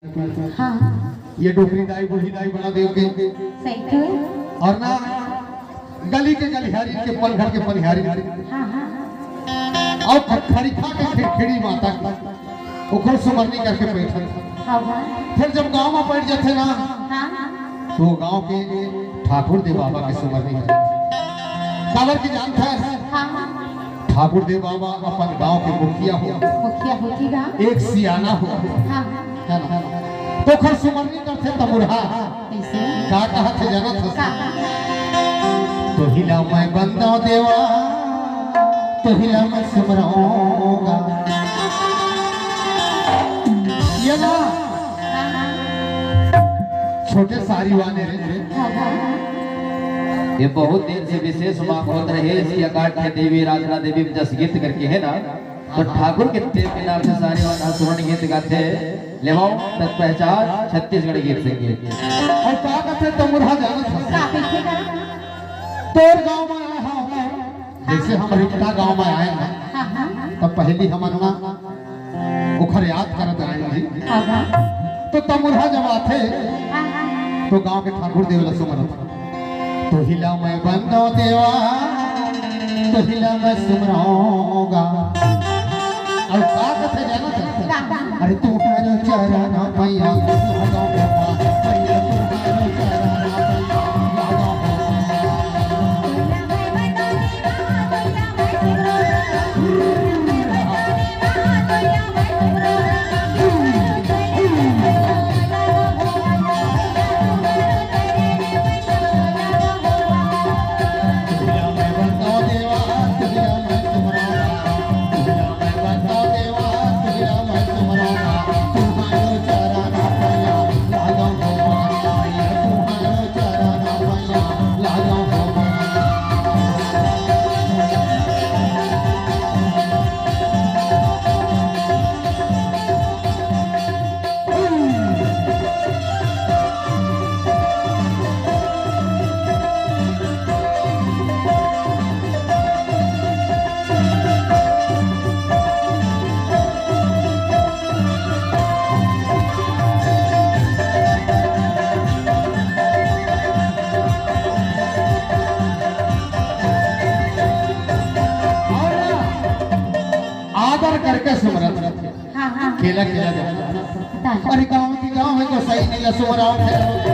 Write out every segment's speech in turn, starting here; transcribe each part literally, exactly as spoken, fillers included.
हाँ, हाँ। ये डोकरी दाई, बूढ़ी दाई बना देव के। सही तो है। और ना गली के गलिहारी के, पनघट के पनिहारी। हाँ, हाँ। और ख-, खरीफा के खिड़खिड़ी माता के, ओकर सुमरनी करके बैठल। हाँ, हाँ। फिर जब गांव में बैठ जाते ना, हाँ, हाँ। तो गांव के ठाकुर देव बाबा के सुमरनी करे। काबर के जानता है? हाँ, हाँ। ठाकुर देव बाबा अपन गांव के मुखिया हो, मुखिया हो, ठीक है। एक सियाना हो, हाँ, हाँ। है ना? तो ओखर सुमरनी करथे तमुरहा। कैसे? का कहत हे जानत हस? का? तोहिला मैं बंदव देवा, तोहिला मैं सुमरव गा। ये ना, हाँ, हाँ। छोटे सारी वाले रे। हाँ, हाँ। ये बहुत दिन से विशेष मांग होत रहे, इसकी आकांक्षा देवी, आराधना देवी में जस गीत करके है ना, तो ठाकुर के प्रेम के नाम से सारी वाला सुमरन गीत गाथे। लेवाओ तक पहचान छत्तीसगढ़ गीत संगीत। और का कहते तमुरहा जानत हस? का कहिथे का? तोर गांव में आए हंव, जैसे हम रिपटा गांव में आए ना, हाँ, हाँ। तब पहली हमन ना ओखर याद करत आए जी। हाँ, हाँ। तो तमुरहा जब आथे, हाँ, हाँ। तो गांव के ठाकुर देव ला सुमरत। तोहिला मैं बंदव देवा, तोहिला मैं सुमरव गा। और का कथे जानत हस? का, का? अरे तुम्हारो चरण मैया, मैया तुम्हारो चरण मैया। आदर करके सुमरत रथे। हाँ, हाँ। केला, केला दे। दादा। अरे गाँव के गाँव है गोसाई ने लसुआ राव है।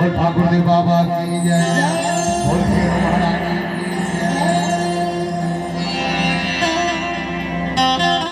ठाकुर देव बाबा की जय। बोल के